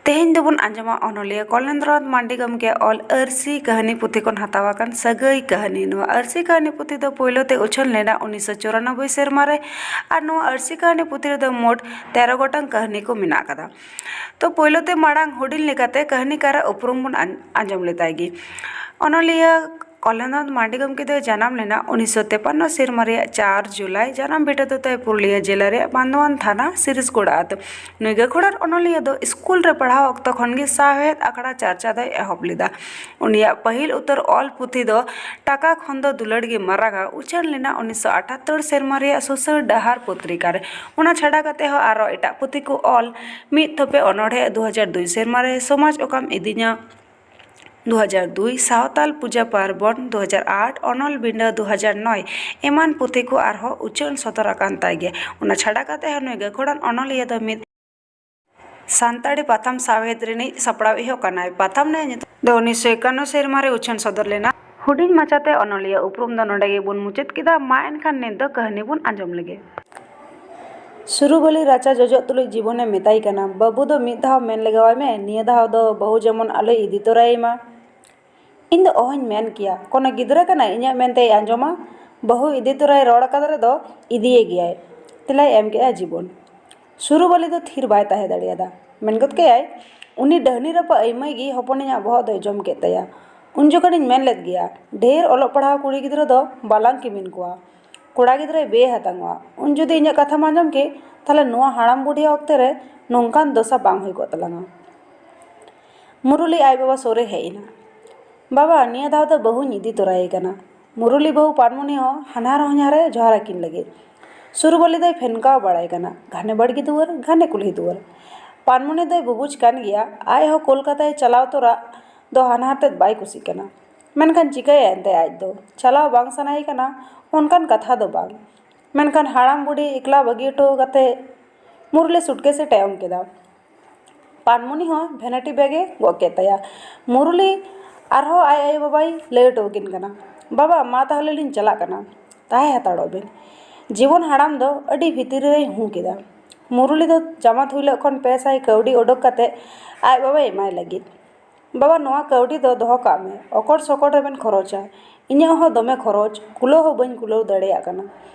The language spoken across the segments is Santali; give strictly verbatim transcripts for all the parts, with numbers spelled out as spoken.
ᱛᱮᱦᱮᱧ ᱫᱚᱵᱚᱱ ᱟᱸᱡᱚᱢᱟ ᱚᱱᱚᱞᱤᱭᱟᱹ ᱠᱚᱞᱮᱱᱫᱨᱚᱱᱟᱛᱷ ᱢᱟᱱᱰᱤ ᱜᱚᱢᱠᱮ ᱚᱞ ᱟᱹᱨᱥᱤ ᱠᱟᱹᱦᱱᱤ ᱯᱩᱛᱷᱤ ᱠᱷᱚᱱ ᱦᱟᱛᱟᱣ ᱟᱠᱟᱱ ᱥᱟᱹᱜᱟᱹᱭ ᱠᱟᱹᱦᱱᱤ᱾ ᱱᱚᱣᱟ ᱟᱹᱨᱥᱤ ᱠᱟᱹᱦᱱᱤ ᱯᱩᱛᱷᱤ ᱫᱚ ᱯᱳᱭᱞᱳ ᱛᱮ ᱩᱪᱷᱟᱹᱱ ᱞᱮᱱᱟ ᱩᱱᱤᱥᱥᱚ ᱪᱩᱨᱟᱱᱚᱵᱵᱳᱭ ᱥᱮᱨᱢᱟ ᱨᱮ᱾ ᱟᱨ ᱱᱚᱣᱟ ᱟᱹᱨᱥᱤ ᱠᱟᱹᱦᱱᱤ ᱯᱩᱛᱷᱤ ᱨᱮᱫᱚ ᱢᱳᱴ ᱛᱮᱨᱚ ᱜᱚᱴᱟᱝ ᱠᱟᱹᱦᱱᱤ ᱠᱚ ᱢᱮᱱᱟᱜ ᱟᱠᱟᱫᱟ᱾ ᱛᱚ ᱯᱳᱭᱞᱳ ᱛᱮ ᱢᱟᱲᱟᱝ ᱦᱩᱰᱤᱧ ᱞᱮᱠᱟᱛᱮ ᱠᱟᱹᱦᱱᱤᱠᱟᱨᱟᱜ ᱩᱯᱨᱩᱢ ᱵᱚᱱ ᱟᱸ-, ᱟᱸᱡᱚᱢ ᱞᱮᱛᱟᱭ ᱜᱮ᱾ ᱚᱱᱚᱞᱤᱭᱟᱹ ᱠᱚᱞᱮᱱᱫᱨᱚᱱᱟᱛᱷ ᱢᱟᱱᱰᱤ ᱜᱚᱢᱠᱮ ᱫᱚᱭ ᱡᱟᱱᱟᱢ ᱞᱮᱱᱟ ᱩᱱᱤᱥᱥᱚ ᱛᱮᱯᱟᱱᱱᱚ ᱥᱮᱨᱢᱟ ᱨᱮᱭᱟᱜ ᱪᱟᱨ ᱡᱩᱞᱟᱭ᱾ ᱡᱟᱱᱟᱢ ᱵᱷᱤᱴᱟᱹ ᱫᱚ ᱛᱟᱭ ᱯᱩᱨᱩᱞᱤᱭᱟᱹ ᱡᱮᱞᱟ ᱨᱮᱭᱟᱜ ᱵᱟᱱᱫᱳᱣᱟᱱ ᱛᱷᱟᱱᱟ ᱥᱤᱨᱤᱥᱜᱳᱲᱟ ᱟᱹᱛᱩ᱾ ᱱᱩᱭ ᱜᱟᱹᱠᱷᱩᱲᱟᱱ ᱚᱱᱚᱞᱤᱭᱟᱹ ᱫᱚ ᱥᱠᱩᱞ ᱨᱮ ᱯᱟᱲᱦᱟᱣ ᱚᱠᱛᱚ ᱠᱷᱚᱱ ᱜᱮ ᱥᱟᱶᱦᱮᱫ ᱟᱠᱷᱲᱟ ᱪᱟᱨᱪᱟ ᱫᱚᱭ ᱮᱦᱚᱵ ᱞᱮᱫᱟ᱾ ᱩᱱᱤᱭᱟᱜ ᱯᱟᱹᱦᱤᱞ ᱩᱛᱟᱹᱨ ᱚᱞ ᱯᱩᱛᱷᱤ ᱫᱚ ᱴᱟᱠᱟ ᱠᱷᱚᱱ ᱫᱚ ᱫᱩᱞᱟᱹᱲ ᱜᱮ ᱢᱟᱨᱟᱝᱟ ᱩᱪᱷᱟᱹᱱ ᱞᱮᱱᱟ ᱩᱱᱤᱥᱥᱚ ᱟᱴᱷᱟᱛᱛᱳᱨ ᱥᱮᱨᱢᱟ ᱨᱮᱭᱟᱜ ᱥᱩᱥᱟᱹᱨ ᱰᱟᱦᱟᱨ ᱯᱚᱛᱨᱤᱠᱟ ᱨᱮ᱾ ᱚᱱᱟ ᱪᱷᱟᱰᱟ ᱠᱟᱛᱮ ᱦᱚᱸ ᱟᱨᱚ ᱮᱴᱟᱜ ᱯᱩᱛᱷᱤ ᱠᱚ ᱚᱞ, ᱢᱤᱫ ᱛᱷᱚᱯᱮ ᱚᱱᱚᱬᱦᱮ ᱫᱩ ᱦᱟᱡᱟᱨ ᱫᱩᱭ ᱥᱮᱨᱢᱟ ᱨᱮ, ᱥᱚᱢᱟᱡᱽ ᱚᱠᱟᱢ ᱤᱫᱤᱧᱟ ᱫᱩ ᱦᱟᱡᱟᱨ ᱫᱩᱭ, ᱥᱟᱶᱛᱟᱞ ᱯᱩᱡᱟᱹ ᱯᱟᱨᱵᱚᱱ ᱫᱩ ᱦᱟᱡᱟᱨ ᱟᱴ, ᱚᱱᱚᱞ ᱵᱤᱸᱰᱟᱹ ᱫᱩ ᱦᱟᱡᱟᱨ ᱱᱚᱭ ᱮᱢᱟᱱ ᱯᱩᱛᱷᱤ ᱠᱚ ᱟᱨᱦᱚᱸ ᱩᱪᱷᱟᱹᱱ ᱥᱚᱫᱚᱨ ᱟᱠᱟᱱ ᱛᱟᱭ ᱜᱮᱭᱟ᱾ ᱚᱱᱟ ᱪᱷᱟᱰᱟ ᱠᱟᱛᱮ ᱦᱚᱸ ᱱᱩᱭ ᱜᱟᱹᱠᱷᱩᱲᱟᱱ ᱚᱱᱚᱞᱤᱭᱟᱹ ᱫᱚ ᱢᱤᱫ ᱥᱟᱱᱛᱟᱲᱤ ᱯᱟᱛᱷᱟᱢ ᱥᱟᱶᱦᱮᱫ ᱨᱤᱱᱤᱡ ᱥᱟᱯᱲᱟᱣᱤᱡ ᱦᱚᱸ ᱠᱟᱱᱟᱭ᱾ ᱯᱟᱛᱷᱟᱢ ᱱᱤᱭᱟᱹ ᱧᱩᱛᱩᱢ ᱫᱚ ᱩᱱᱤᱥᱥᱚ ᱮᱠᱟᱱᱱᱚ ᱥᱮᱨᱢᱟ ᱨᱮ ᱩᱪᱷᱟᱹᱱ ᱥᱚᱫᱚᱨ ᱞᱮᱱᱟ᱾ ᱦᱩᱰᱤᱧ ᱢᱟᱪᱷᱟᱛᱮ ᱚᱱᱚᱞᱤᱭᱟᱹ ᱩᱯᱨᱩᱢ ᱫᱚ ᱱᱚᱰᱮ ᱜᱮᱵᱚᱱ ᱢᱩᱪᱟᱹᱫ ᱠᱮᱫᱟ᱾ ᱢᱟ ᱮᱱᱠᱷᱟᱱ ᱱᱤᱛ ᱫᱚ ᱠᱟᱹᱦᱱᱤ ᱵᱚᱱ ᱟᱸᱡᱚᱢ ᱞᱮᱜᱮ᱾ ᱥᱩᱨᱩᱵᱟᱹᱞᱤ ᱨᱟᱪᱟ ᱡᱚᱡᱚᱜ ᱛᱩᱞᱩᱡ ᱡᱤᱵᱚᱱᱮ ᱢᱮᱛᱟᱭ ᱠᱟᱱᱟ, "ᱵᱟᱹᱵᱩ ᱫᱚ ᱢᱤᱫ ᱫᱷᱟᱣ ᱢᱮᱱ ᱞᱮᱜᱟᱣᱟᱭ ᱢᱮ, ᱱᱤᱭᱟᱹ ᱫᱷᱟᱣ ᱫᱚ ᱵᱟᱹᱦᱩ ᱡᱮᱢᱚᱱ ᱟᱞᱚᱭ ᱤᱫᱤ ᱛᱚᱨᱟᱭᱮ ᱢᱟ᱾" ᱤᱧ ᱫᱚ ᱚᱦᱚᱧ ᱢᱮᱱ ᱠᱮᱭᱟ, ᱠᱳᱱᱳ ᱜᱤᱫᱽᱨᱟᱹ ᱠᱟᱱᱟᱭ ᱤᱧᱟᱹᱜ ᱢᱮᱱᱛᱮᱭ ᱟᱸᱡᱚᱢᱟ? ᱵᱟᱹᱦᱩ ᱤᱫᱤ ᱛᱚᱨᱟᱭ ᱨᱚᱲ ᱟᱠᱟᱫ ᱨᱮᱫᱚ ᱤᱫᱤᱭᱮ ᱜᱮᱭᱟᱭ, ᱛᱮᱞᱟᱭ ᱮᱢ ᱠᱮᱜᱼᱟ ᱡᱤᱵᱚᱱ᱾ ᱥᱩᱨᱩᱵᱟᱹᱞᱤ ᱫᱚ ᱛᱷᱤᱨ ᱵᱟᱭ ᱛᱟᱦᱮᱸ ᱫᱟᱲᱮᱭᱟᱫᱟ, ᱢᱮᱱ ᱜᱚᱫ ᱠᱮᱜᱼᱟᱭ, "ᱩᱱᱤ ᱰᱟᱹᱦᱱᱤ ᱨᱟᱯᱟᱜ ᱟᱹᱭᱢᱟᱹᱭ ᱜᱮ ᱦᱚᱯᱚᱱᱤᱧᱟᱜ ᱵᱚᱦᱚᱜ ᱫᱚᱭ ᱡᱚᱢ ᱠᱮᱫ ᱛᱟᱭᱟ᱾ ᱩᱱ ᱡᱚᱠᱷᱚᱱᱤᱧ ᱢᱮᱱ ᱞᱮᱫ ᱜᱮᱭᱟ, ᱰᱷᱮᱨ ᱚᱞᱚᱜ ᱯᱟᱲᱦᱟᱣ ᱠᱩᱲᱤ ᱜᱤᱫᱽᱨᱟᱹ ᱫᱚ ᱵᱟᱞᱟᱝ ᱠᱤᱢᱤᱱ ᱠᱚᱣᱟ, ᱠᱚᱲᱟ ᱜᱤᱫᱽᱨᱟᱹᱭ ᱵᱮ ᱦᱟᱛᱟᱝᱚᱜᱼᱟ, ᱩᱱ ᱡᱩᱫᱤ ᱤᱧᱟᱹᱜ ᱠᱟᱛᱷᱟᱢ ᱟᱸᱡᱚᱢ ᱠᱮ, ᱛᱟᱦᱞᱮ ᱱᱚᱣᱟ ᱦᱟᱲᱟᱢ ᱵᱩᱰᱷᱤ ᱚᱠᱛᱮ ᱨᱮ ᱱᱚᱝᱠᱟᱱ ᱫᱚᱥᱟ ᱵᱟᱝ ᱦᱩᱭ ᱠᱚᱜ ᱛᱟᱞᱟᱝᱟ᱾" ᱢᱩᱨᱩᱞᱤ ᱟᱡ ᱵᱟᱵᱟ ᱥᱩᱨ ᱨᱮ ᱦᱮᱡ ᱮᱱᱟ᱾ "ᱵᱟᱵᱟ, ᱱᱤᱭᱟᱹ ᱫᱷᱟᱣ ᱫᱚ ᱵᱟᱹᱦᱩᱧ ᱤᱫᱤ ᱛᱚᱨᱟᱭᱮ ᱠᱟᱱᱟ᱾" ᱢᱩᱨᱩᱞᱤ ᱵᱟᱹᱦᱩ ᱯᱟᱱᱢᱩᱱᱤ ᱦᱚᱸ ᱦᱟᱱᱦᱟᱨ ᱦᱚᱧᱦᱟᱨᱮ ᱡᱚᱦᱟᱨ ᱟᱹᱠᱤᱱ ᱞᱟᱹᱜᱤᱫ᱾ ᱥᱩᱨᱩᱵᱟᱹᱞᱤ ᱫᱚᱭ ᱯᱷᱮᱱᱠᱟᱣ ᱵᱟᱲᱟᱭ ᱠᱟᱱᱟ, ᱜᱷᱟᱱᱮ ᱵᱟᱲᱜᱮ ᱫᱩᱣᱟᱹᱨ, ᱜᱷᱟᱱᱮ ᱠᱩᱞᱦᱤ ᱫᱩᱣᱟᱹᱨ᱾ ᱯᱟᱱᱢᱩᱱᱤ ᱫᱚᱭ ᱵᱩᱵᱩᱡ ᱠᱟᱱ ᱜᱮᱭᱟ, ᱟᱡ ᱦᱚᱸ ᱠᱳᱞᱠᱟᱛᱟᱭ ᱪᱟᱞᱟᱣ ᱛᱚᱨᱟ ᱫᱚ ᱦᱟᱱᱦᱟᱨ ᱛᱮᱫ ᱵᱟᱭ ᱠᱩᱥᱤᱜ ᱠᱟᱱᱟ᱾ ᱢᱮᱱᱠᱷᱟᱱ ᱪᱤᱠᱟᱹᱭᱟ ᱮᱱᱛᱮ, ᱟᱡ ᱫᱚ ᱪᱟᱞᱟᱣ ᱵᱟᱝ ᱥᱟᱱᱟᱭᱮ ᱠᱟᱱᱟ, ᱚᱱᱠᱟᱱ ᱠᱟᱛᱷᱟ ᱫᱚ ᱵᱟᱝ᱾ ᱢᱮᱱᱠᱷᱟᱱ ᱦᱟᱲᱟᱢ ᱵᱩᱰᱷᱤ ᱮᱠᱞᱟ ᱵᱟᱹᱜᱤ ᱦᱚᱴᱚ ᱠᱟᱛᱮ ᱢᱩᱨᱩᱞᱤ ᱥᱩᱴᱠᱮᱥ ᱮ ᱴᱟᱭᱚᱝ ᱠᱮᱫᱟ᱾ ᱯᱟᱱᱢᱩᱱᱤ ᱦᱚᱸ ᱵᱷᱮᱱᱤᱴᱤ ᱵᱮᱜᱽ ᱮ ᱜᱚᱜ ᱠᱮᱫ ᱛᱟᱭᱟ᱾ ᱢᱩᱨᱩᱞᱤ ᱟᱨᱦᱚᱸ ᱟᱡ ᱟᱭᱳ ᱵᱟᱵᱟᱭ ᱞᱟᱹᱭ ᱦᱚᱴᱚ ᱟᱹᱠᱤᱱ ᱠᱟᱱᱟ, "ᱵᱟᱵᱟ, ᱢᱟ ᱛᱟᱦᱞᱮ ᱞᱤᱧ ᱪᱟᱞᱟᱜ ᱠᱟᱱᱟ, ᱛᱟᱦᱮᱸ ᱦᱟᱛᱟᱲᱚᱜ ᱵᱤᱱ᱾" ᱡᱤᱵᱚᱱ ᱦᱟᱲᱟᱢ ᱫᱚ ᱟᱹᱰᱤ ᱵᱷᱤᱛᱤᱨ ᱨᱮᱭ ᱦᱩᱸ ᱠᱮᱫᱟ᱾ ᱢᱩᱨᱩᱞᱤ ᱫᱚ ᱡᱟᱢᱟ ᱛᱷᱩᱭᱞᱟᱹᱜ ᱠᱷᱚᱱ ᱯᱮ ᱥᱟᱭ ᱠᱟᱹᱣᱰᱤ ᱚᱰᱚᱠ ᱠᱟᱛᱮ ᱟᱡ ᱵᱟᱵᱟᱭ ᱮᱢᱟᱭ ᱞᱟᱹᱜᱤᱫ᱾ "ᱵᱟᱵᱟ, ᱱᱚᱣᱟ ᱠᱟᱹᱣᱰᱤ ᱫᱚ ᱫᱚᱦᱚ ᱠᱟᱜ ᱢᱮ, ᱚᱠᱚᱲ ᱥᱚᱠᱚᱲ ᱨᱮᱵᱮᱱ ᱠᱷᱚᱨᱚᱪᱟ, ᱤᱧᱟᱹᱜ ᱦᱚᱸ ᱫᱚᱢᱮ ᱠᱷᱚᱨᱚᱪ, ᱠᱩᱞᱟᱹᱣ ᱦᱚᱸ ᱵᱟᱹᱧ ᱠᱩᱞᱟᱹᱣ ᱫᱟᱲᱮᱭᱟᱜ ᱠᱟᱱᱟ᱾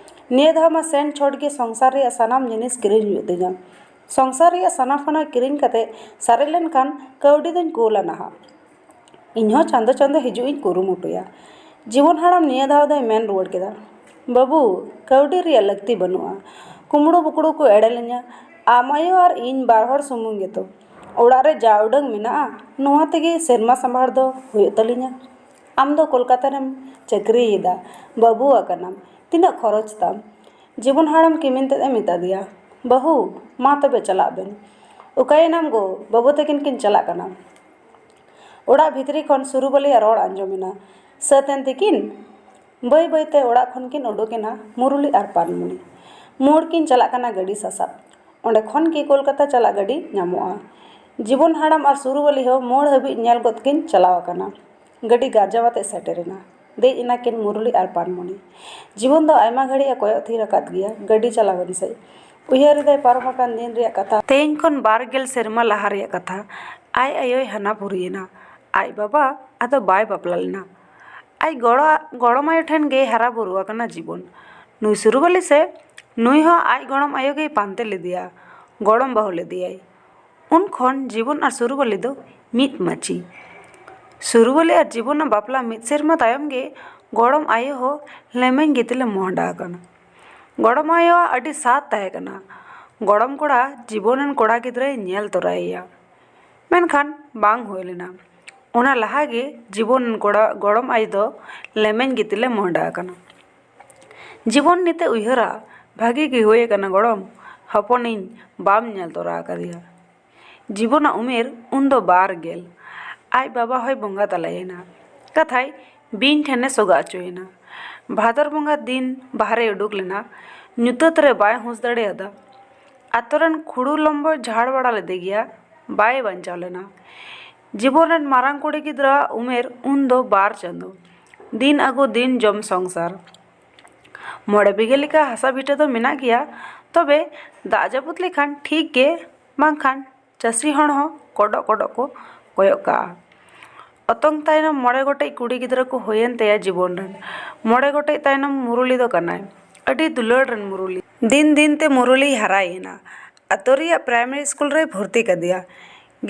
ᱱᱤᱭᱟᱹ ᱫᱷᱟᱣ ᱢᱟ ᱥᱮᱱ ᱪᱷᱚᱴ ᱜᱮ ᱥᱚᱝᱥᱟᱨ ᱨᱮᱭᱟᱜ ᱥᱟᱱᱟᱢ ᱡᱤᱱᱤᱥ ᱠᱤᱨᱤᱧ ᱦᱩᱭᱩᱜ ᱛᱤᱧᱟ᱾ ᱥᱚᱝᱥᱟᱨ ᱨᱮᱭᱟᱜ ᱥᱟᱱᱟ ᱯᱷᱟᱱᱟ ᱠᱤᱨᱤᱧ ᱠᱟᱛᱮ ᱥᱟᱨᱮᱡ ᱞᱮᱱᱠᱷᱟᱱ ᱠᱟᱹᱣᱰᱤ ᱫᱚᱧ ᱠᱩᱞᱟ ᱱᱟᱦᱟᱜ᱾ ᱤᱧᱦᱚᱸ ᱪᱟᱸᱫᱚ ᱪᱟᱸᱫᱚ ᱦᱤᱡᱩᱜ ᱤᱧ ᱠᱩᱨᱩᱢᱩᱴᱩᱭᱟ᱾" ᱡᱤᱵᱚᱱ ᱦᱟᱲᱟᱢ ᱱᱤᱭᱟᱹ ᱫᱷᱟᱣ ᱫᱚᱭ ᱢᱮᱱ ᱨᱩᱣᱟᱹᱲ ᱠᱮᱫᱟ, "ᱵᱟᱹᱵᱩ, ᱠᱟᱹᱣᱰᱤ ᱨᱮᱭᱟᱜ ᱞᱟᱹᱠᱛᱤ ᱵᱟᱹᱱᱩᱜᱼᱟ᱾ ᱠᱩᱢᱲᱩ ᱵᱩᱠᱲᱩ ᱠᱚ ᱮᱲᱮ ᱞᱤᱧᱟ᱾ ᱟᱢ ᱟᱭᱳ ᱟᱨ ᱤᱧ ᱵᱟᱨ ᱦᱚᱲ ᱥᱩᱢᱩᱝ ᱜᱮᱛᱚ᱾ ᱚᱲᱟᱜ ᱨᱮ ᱡᱟ ᱩᱰᱟᱹᱝ ᱢᱮᱱᱟᱜᱼᱟ, ᱱᱚᱣᱟ ᱛᱮᱜᱮ ᱥᱮᱨᱢᱟ ᱥᱟᱢᱵᱷᱟᱲ ᱫᱚ ᱦᱩᱭᱩᱜ ᱛᱟᱹᱞᱤᱧᱟ᱾ ᱟᱢ ᱫᱚ ᱠᱳᱞᱠᱟᱛᱟ ᱨᱮᱢ ᱪᱟᱹᱠᱨᱤᱭᱮᱫᱟ, ᱵᱟᱹᱵᱩ ᱟᱠᱟᱱᱟᱢ, ᱛᱤᱱᱟᱹᱜ ᱠᱷᱚᱨᱚᱪ ᱛᱟᱢ?" ᱡᱤᱵᱚᱱ ᱦᱟᱲᱟᱢ ᱠᱤᱢᱤᱱ ᱛᱮᱫ ᱮ ᱢᱮᱛᱟ ᱫᱮᱭᱟ, "ᱵᱟᱹᱦᱩ, ᱢᱟ ᱛᱚᱵᱮ ᱪᱟᱞᱟᱜ ᱵᱮᱱ᱾ ᱚᱠᱟᱭᱮᱱᱟᱢ ᱜᱚ? ᱵᱟᱹᱵᱩ ᱛᱟᱹᱠᱤᱱ ᱠᱤᱱ ᱪᱟᱞᱟᱜ ᱠᱟᱱᱟ᱾" ᱚᱲᱟᱜ ᱵᱷᱤᱛᱨᱤ ᱠᱷᱚᱱ ᱥᱩᱨᱩᱵᱟᱹᱞᱤᱭᱟᱜ ᱨᱚᱲ ᱟᱸᱡᱚᱢᱮᱱᱟ, "ᱥᱟᱹᱛ ᱮᱱ ᱛᱮᱠᱤᱱ?" ᱵᱟᱹᱭ ᱵᱟᱹᱭᱛᱮ ᱚᱲᱟᱜ ᱠᱷᱚᱱ ᱠᱤᱱ ᱩᱰᱩᱠᱮᱱᱟ ᱢᱩᱨᱩᱞᱤ ᱟᱨ ᱯᱟᱱᱢᱩᱱᱤ᱾ ᱢᱳᱲ ᱠᱤᱱ ᱪᱟᱞᱟᱜ ᱠᱟᱱᱟ ᱜᱟᱹᱰᱤ ᱥᱟᱥᱟᱵ᱾ ᱚᱸᱰᱮ ᱠᱷᱚᱱ ᱜᱮ ᱠᱳᱞᱠᱟᱛᱟ ᱪᱟᱞᱟᱜ ᱜᱟᱹᱰᱤ ᱧᱟᱢᱚᱜᱼᱟ᱾ ᱡᱤᱵᱚᱱ ᱦᱟᱲᱟᱢ ᱟᱨ ᱥᱩᱨᱩᱵᱟᱹᱞᱤ ᱦᱚᱸ ᱢᱳᱲ ᱦᱟᱹᱵᱤᱡ ᱧᱮᱞ ᱜᱚᱫ ᱠᱤᱱ ᱪᱟᱞᱟᱣ ᱟᱠᱟᱱᱟ᱾ ᱜᱟᱹᱰᱤ ᱜᱟᱨᱡᱟᱣ ᱟᱛᱮ ᱥᱮᱴᱮᱨᱮᱱᱟ᱾ ᱫᱮᱡ ᱮᱱᱟ ᱠᱤᱱ ᱢᱩᱨᱩᱞᱤ ᱟᱨ ᱯᱟᱱᱢᱩᱱᱤ᱾ ᱡᱤᱵᱚᱱ ᱫᱚ ᱟᱭᱢᱟ ᱜᱷᱟᱹᱲᱤᱡ ᱮ ᱠᱚᱭᱚᱜ ᱛᱷᱤᱨ ᱟᱠᱟᱫ ᱜᱮᱭᱟ ᱜᱟᱹᱰᱤ ᱪᱟᱞᱟᱣᱮᱱ ᱥᱮᱫ᱾ ᱩᱭᱦᱟᱹᱨ ᱮᱫᱟᱭ ᱯᱟᱨᱚᱢ ᱟᱠᱟᱱ ᱫᱤᱱ ᱨᱮᱭᱟᱜ ᱠᱟᱛᱷᱟ᱾ ᱛᱮᱦᱮᱧ ᱠᱷᱚᱱ ᱵᱟᱨ ᱜᱮᱞ ᱥᱮᱨᱢᱟ ᱞᱟᱦᱟ ᱨᱮᱭᱟᱜ ᱠᱟᱛᱷᱟ᱾ ᱟᱡ ᱟᱭᱳᱭ ᱦᱟᱱᱟ ᱯᱩᱨᱤᱭᱮᱱᱟ᱾ ᱟᱡ ᱵᱟᱵᱟ ᱟᱫᱚ ᱵᱟᱭ ᱵᱟᱯᱞᱟ ᱞᱮᱱᱟ᱾ ᱟᱡ ᱜᱚᱲᱚ-, ᱜᱚᱲᱚᱢ ᱟᱭᱳ ᱴᱷᱮᱱ ᱜᱮᱭ ᱦᱟᱨᱟ ᱵᱩᱨᱩ ᱟᱠᱟᱱᱟ ᱡᱤᱵᱚᱱ᱾ ᱱᱩᱭ ᱥᱩᱨᱩᱵᱟᱹᱞᱤ ᱥᱮ? ᱱᱩᱭ ᱦᱚᱸ ᱟᱡ ᱜᱚᱲᱚᱢ ᱟᱭᱳ ᱜᱮᱭ ᱯᱟᱱᱛᱮ ᱞᱮᱫᱮᱭᱟ, ᱜᱚᱲᱚᱢ ᱵᱟᱹᱦᱩ ᱞᱮᱫᱮᱭᱟᱭ᱾ ᱩᱱ ᱠᱷᱚᱱ ᱡᱤᱵᱚᱱ ᱟᱨ ᱥᱩᱨᱩᱵᱟᱹᱞᱤ ᱫᱚ ᱢᱤᱫ ᱢᱟᱹᱪᱤ᱾ ᱥᱩᱨᱩᱵᱟᱹᱞᱤ ᱟᱨ ᱡᱤᱵᱚᱱᱟᱜ ᱵᱟᱯᱞᱟ ᱢᱤᱫ ᱥᱮᱨᱢᱟ ᱛᱟᱭᱚᱢ ᱜᱮ ᱜᱚᱲᱚᱢ ᱟᱭᱳ ᱦᱚᱸ ᱞᱮᱢᱮᱧ ᱜᱤᱛᱤᱞᱮ ᱢᱚᱦᱰᱟ ᱟᱠᱟᱱᱟ᱾ ᱜᱚᱲᱚᱢ ᱟᱭᱳᱣᱟᱜ ᱟᱹᱰᱤ ᱥᱟᱫ ᱛᱟᱦᱮᱸ ᱠᱟᱱᱟ᱾ ᱜᱚᱲᱚᱢ ᱠᱚᱲᱟ ᱡᱤᱵᱚᱱ ᱨᱮᱱ ᱠᱚᱲᱟ ᱜᱤᱫᱽᱨᱟᱹᱭ ᱧᱮᱞ ᱛᱚᱨᱟᱭᱮᱭᱟ᱾ ᱢᱮᱱᱠᱷᱟᱱ ᱵᱟᱝ ᱦᱩᱭ ᱞᱮᱱᱟ᱾ ᱚᱱᱟ ᱞᱟᱦᱟ ᱜᱮ ᱡᱤᱵᱚᱱ ᱨᱮᱱ ᱠᱚᱲᱟ, ᱜᱚᱲᱚᱢ ᱟᱭᱳ ᱫᱚ ᱞᱮᱢᱮᱧ ᱜᱤᱛᱤᱞᱮ ᱢᱚᱦᱰᱟ ᱟᱠᱟᱱᱟ᱾ ᱡᱤᱵᱚᱱ ᱱᱤᱛᱮ ᱩᱭᱦᱟᱹᱨᱟ, "ᱵᱷᱟᱹᱜᱤ ᱜᱮ ᱦᱩᱭ ᱟᱠᱟᱱᱟ ᱜᱚᱲᱚᱢ, ᱦᱚᱯᱚᱱᱤᱧ ᱵᱟᱢ ᱧᱮᱞ ᱛᱚᱨᱟ ᱟᱠᱟᱫᱮᱭᱟ᱾" ᱡᱤᱵᱚᱱᱟᱜ ᱩᱢᱮᱨ ᱩᱱᱫᱚ ᱵᱟᱨ ᱜᱮᱞ᱾ ᱟᱡ ᱵᱟᱵᱟ ᱦᱚᱸᱭ ᱵᱚᱸᱜᱟ ᱛᱟᱞᱟᱭᱮᱱᱟ᱾ ᱠᱟᱛᱷᱟᱭ ᱵᱤᱧ ᱴᱷᱮᱱᱮ ᱥᱚᱜᱟ ᱚᱪᱚᱭᱮᱱᱟ᱾ ᱵᱷᱟᱫᱚᱨ ᱵᱚᱸᱜᱟ ᱫᱤᱱ ᱵᱟᱦᱨᱮᱭ ᱩᱰᱩᱠ ᱞᱮᱱᱟ᱾ ᱧᱩᱛᱟᱹᱛ ᱨᱮ ᱵᱟᱭ ᱦᱩᱸᱥ ᱫᱟᱲᱮᱭᱟᱫᱟ᱾ ᱟᱛᱳ ᱨᱮᱱ ᱠᱷᱩᱲᱩ ᱞᱚᱢᱵᱚᱭ ᱡᱷᱟᱲ ᱵᱟᱲᱟ ᱞᱮᱫᱮ ᱜᱮᱭᱟ, ᱵᱟᱭ ᱵᱟᱧᱪᱟᱣ ᱞᱮᱱᱟ᱾ ᱡᱤᱵᱚᱱ ᱨᱮᱱ ᱢᱟᱨᱟᱝ ᱠᱩᱲᱤ ᱜᱤᱫᱽᱨᱟᱹᱣᱟᱜ ᱩᱢᱮᱨ ᱩᱱᱫᱚ ᱵᱟᱨ ᱪᱟᱸᱫᱚ᱾ ᱫᱤᱱ ᱟᱹᱜᱩ ᱫᱤᱱ ᱡᱚᱢ ᱥᱚᱝᱥᱟᱨ᱾ ᱢᱚᱬᱮ ᱵᱤᱜᱷᱟᱹ ᱞᱮᱠᱟ ᱦᱟᱥᱟ ᱵᱷᱤᱴᱟᱹ ᱫᱚ ᱢᱮᱱᱟᱜ ᱜᱮᱭᱟ, ᱛᱚᱵᱮ ᱫᱟᱜ ᱡᱟᱹᱯᱩᱫ ᱞᱮᱠᱷᱟᱱ ᱴᱷᱤᱠ ᱜᱮ, ᱵᱟᱝᱠᱷᱟᱱ ᱪᱟᱹᱥᱤ ᱦᱚᱲ ᱦᱚᱸ ᱠᱚᱰᱚᱜ ᱠᱚᱰᱚᱜ ᱠᱚ ᱠᱚᱭᱚᱜ ᱠᱟᱜᱼᱟ᱾ ᱚᱛᱚᱝ ᱛᱟᱭᱱᱚᱢ ᱢᱚᱬᱮ ᱜᱚᱴᱮᱡ ᱠᱩᱲᱤ ᱜᱤᱫᱽᱨᱟᱹ ᱠᱚ ᱦᱩᱭᱮᱱ ᱛᱟᱭᱟ ᱡᱤᱵᱚᱱ ᱨᱮᱱ᱾ ᱢᱚᱬᱮ ᱜᱚᱴᱮᱡ ᱛᱟᱭᱱᱚᱢ ᱢᱩᱨᱩᱞᱤ ᱫᱚ ᱠᱟᱱᱟᱭ ᱟᱹᱰᱤ ᱫᱩᱞᱟᱹᱲ ᱨᱮᱱ ᱢᱩᱨᱩᱞᱤ᱾ ᱫᱤᱱ ᱫᱤᱱ ᱛᱮ ᱢᱩᱨᱩᱞᱤᱭ ᱦᱟᱨᱟᱭᱮᱱᱟ᱾ ᱟᱛᱳ ᱨᱮᱭᱟᱜ ᱯᱨᱟᱭᱢᱟᱨᱤ ᱥᱠᱩᱞ ᱨᱮᱭ ᱵᱷᱚᱨᱛᱤ ᱠᱟᱫᱮᱭᱟ᱾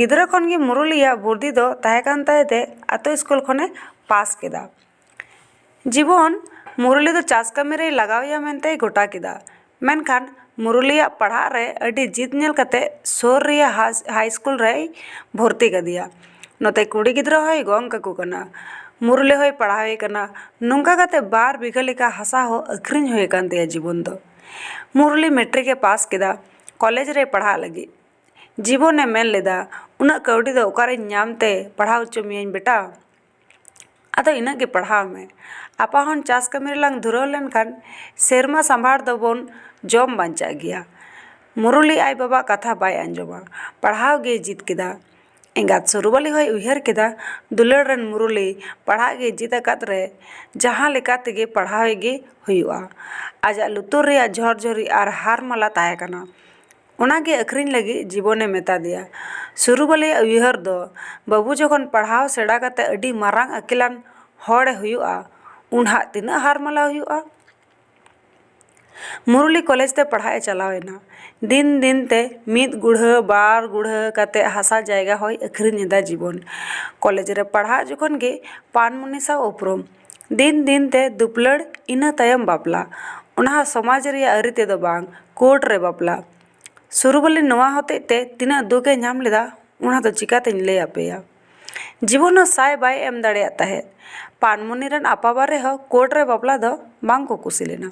ᱜᱤᱫᱽᱨᱟᱹ ᱠᱷᱚᱱ ᱜᱮ ᱢᱩᱨᱩᱞᱤᱭᱟᱜ ᱵᱩᱨᱫᱷᱤ ᱫᱚ ᱛᱟᱦᱮᱸ ᱠᱟᱱ ᱛᱟᱭ ᱛᱮ ᱟᱛᱳ ᱥᱠᱩᱞ ᱠᱷᱚᱱᱮ ᱯᱟᱥ ᱠᱮᱫᱟ᱾ ᱡᱤᱵᱚᱱ ᱢᱩᱨᱩᱞᱤ ᱫᱚ ᱪᱟᱥ ᱠᱟᱹᱢᱤ ᱨᱮᱭ ᱞᱟᱜᱟᱣᱮᱭᱟ ᱢᱮᱱᱛᱮᱭ ᱜᱚᱴᱟ ᱠᱮᱫᱟ᱾ ᱢᱮᱱᱠᱷᱟᱱ ᱢᱩᱨᱩᱞᱤᱭᱟᱜ ᱯᱟᱲᱦᱟᱜ ᱨᱮ ᱟᱹᱰᱤ ᱡᱤᱫ ᱧᱮᱞ ᱠᱟᱛᱮ ᱥᱩᱨ ᱨᱮᱭᱟᱜ ᱦᱟᱥ-, ᱦᱟᱭ ᱥᱠᱩᱞ ᱨᱮᱭ ᱵᱷᱚᱨᱛᱤ ᱠᱟᱫᱮᱭᱟ᱾ ᱱᱚᱛᱮ ᱠᱩᱲᱤ ᱜᱤᱫᱽᱨᱟᱹ ᱦᱚᱸᱭ ᱜᱚᱝ ᱠᱟᱠᱚ ᱠᱟᱱᱟ, ᱢᱩᱨᱩᱞᱤ ᱦᱚᱸᱭ ᱯᱟᱲᱦᱟᱣᱮ ᱠᱟᱱᱟ᱾ ᱱᱚᱝᱠᱟ ᱠᱟᱛᱮ ᱵᱟᱨ ᱵᱤᱜᱷᱟᱹ ᱞᱮᱠᱟ ᱦᱟᱥᱟ ᱦᱚᱸ ᱟᱹᱠᱷᱨᱤᱧ ᱦᱩᱭ ᱟᱠᱟᱱ ᱛᱟᱭᱟ ᱡᱤᱵᱚᱱ ᱫᱚ᱾ ᱢᱩᱨᱩᱞᱤ ᱢᱮᱴᱨᱤᱠ ᱮ ᱯᱟᱥ ᱠᱮᱫᱟ᱾ ᱠᱚᱞᱮᱡᱽ ᱨᱮ ᱯᱟᱲᱦᱟᱜ ᱞᱟᱹᱜᱤᱫ ᱡᱤᱵᱚᱱᱮ ᱢᱮᱱ ᱞᱮᱫᱟ, "ᱩᱱᱟᱹᱜ ᱠᱟᱹᱣᱰᱤ ᱫᱚ ᱚᱠᱟᱨᱮᱧ ᱧᱟᱢ ᱛᱮ ᱯᱟᱲᱦᱟᱣ ᱦᱚᱪᱚ ᱢᱤᱭᱟᱹᱧ ᱵᱮᱴᱟ?" ᱟᱫᱚ ᱤᱱᱟᱹᱜ ᱜᱮ ᱯᱟᱲᱦᱟᱣ ᱢᱮ᱾ ᱟᱯᱟ ᱦᱚᱱ ᱪᱟᱥ ᱠᱟᱹᱢᱤ ᱨᱮᱞᱟᱝ ᱫᱷᱩᱨᱟᱹᱣ ᱞᱮᱱᱠᱷᱟᱱ ᱥᱮᱨᱢᱟ ᱥᱟᱢᱵᱷᱟᱲ ᱫᱚᱵᱚᱱ ᱡᱚᱢ ᱵᱟᱧᱪᱟᱜ ᱜᱮᱭᱟ᱾ ᱢᱩᱨᱩᱞᱤ ᱟᱡ ᱵᱟᱵᱟ ᱠᱟᱛᱷᱟ ᱵᱟᱭ ᱟᱸᱡᱚᱢᱟ, ᱯᱟᱲᱦᱟᱣ ᱜᱮᱭ ᱡᱤᱫ ᱠᱮᱫᱟ᱾ ᱮᱸᱜᱟᱛ ᱥᱩᱨᱩᱵᱟᱞᱤ ᱦᱚᱸᱭ ᱩᱭᱦᱟᱹᱨ ᱠᱮᱫᱟ, ᱫᱩᱞᱟᱹᱲ ᱨᱮᱱ ᱢᱩᱨᱩᱞᱤ ᱯᱟᱲᱦᱟᱜ ᱜᱮ ᱡᱤᱫ ᱟᱠᱟᱫ ᱨᱮ ᱡᱟᱦᱟᱸ ᱞᱮᱠᱟ ᱛᱮᱜᱮ ᱯᱟᱲᱦᱟᱣᱮ ᱜᱮ ᱦᱩᱭᱩᱜᱼᱟ᱾ ᱟᱡᱟᱜ ᱞᱩᱛᱩᱨ ᱨᱮᱭᱟᱜ ᱡᱷᱚᱨᱡᱷᱚᱨᱤ ᱟᱨ ᱦᱟᱨ ᱢᱟᱞᱟ ᱛᱟᱦᱮᱸ ᱠᱟᱱᱟ᱾ ᱚᱱᱟᱜᱮ ᱟᱹᱠᱷᱨᱤᱧ ᱞᱟᱹᱜᱤᱫ ᱡᱤᱵᱚᱱᱮ ᱢᱮᱛᱟ ᱫᱮᱭᱟ᱾ ᱥᱩᱨᱩᱵᱟᱞᱤᱭᱟᱜ ᱩᱭᱦᱟᱹᱨ ᱫᱚ, ᱵᱟᱹᱵᱩ ᱡᱚᱠᱷᱚᱱ ᱯᱟᱲᱦᱟᱣ ᱥᱮᱬᱟ ᱠᱟᱛᱮ ᱟᱹᱰᱤ ᱢᱟᱨᱟᱝ ᱟᱹᱠᱤᱞᱟᱱ ᱦᱚᱲᱮ ᱦᱩᱭᱩᱜᱼᱟ, ᱩᱱ ᱦᱟᱜ ᱛᱤᱱᱟᱹᱜ ᱦᱟᱨ ᱢᱟᱞᱟ ᱦᱩᱭᱩᱜᱼᱟ? ᱢᱩᱨᱩᱞᱤ ᱠᱚᱞᱮᱡᱽ ᱛᱮ ᱯᱟᱲᱦᱟᱜ ᱮ ᱪᱟᱞᱟᱣ ᱮᱱᱟ᱾ ᱫᱤᱱ ᱫᱤᱱ ᱛᱮ ᱢᱤᱫ ᱜᱩᱲᱦᱟᱹ ᱵᱟᱨ ᱜᱩᱲᱦᱟᱹ ᱠᱟᱛᱮ ᱦᱟᱥᱟ ᱡᱟᱭᱜᱟ ᱦᱚᱸᱭ ᱟᱹᱠᱷᱨᱤᱧ ᱮᱫᱟ ᱡᱤᱵᱚᱱ᱾ ᱠᱚᱞᱮᱡᱽ ᱨᱮ ᱯᱟᱲᱦᱟᱜ ᱡᱚᱠᱷᱚᱱ ᱜᱮ ᱯᱟᱱᱢᱩᱱᱤ ᱥᱟᱶ ᱩᱯᱨᱩᱢ᱾ ᱫᱤᱱ ᱫᱤᱱ ᱛᱮ ᱫᱩᱯᱞᱟᱹᱲ, ᱤᱱᱟᱹ ᱛᱟᱭᱚᱢ ᱵᱟᱯᱞᱟ᱾ ᱚᱱᱟ ᱦᱚᱸ ᱥᱚᱢᱟᱡᱽ ᱨᱮᱭᱟᱜ ᱟᱹᱨᱤ ᱛᱮᱫᱚ ᱵᱟᱝ, ᱠᱳᱨᱴ ᱨᱮ ᱵᱟᱯᱞᱟ᱾ ᱥᱩᱨᱩᱵᱟᱞᱤ ᱱᱚᱣᱟ ᱦᱚᱛᱮᱡ ᱛᱮ ᱛᱤᱱᱟᱹᱜ ᱫᱩᱠ ᱮ ᱧᱟᱢ ᱞᱮᱫᱟ, ᱚᱱᱟ ᱫᱚ ᱪᱤᱠᱟᱛᱤᱧ ᱞᱟᱹᱭ ᱟᱯᱮᱭᱟ? ᱡᱤᱵᱚᱱ ᱦᱚᱸ ᱥᱟᱭ ᱵᱟᱭ ᱮᱢ ᱫᱟᱲᱮᱭᱟᱜ ᱛᱟᱦᱮᱸᱫ᱾ ᱯᱟᱱᱢᱩᱱᱤ ᱨᱮᱱ ᱟᱯᱟ ᱵᱟᱨᱮ ᱦᱚᱸ ᱠᱳᱨᱴ ᱨᱮ ᱵᱟᱯᱞᱟ ᱫᱚ ᱵᱟᱝ ᱠᱚ ᱠᱩᱥᱤ ᱞᱮᱱᱟ᱾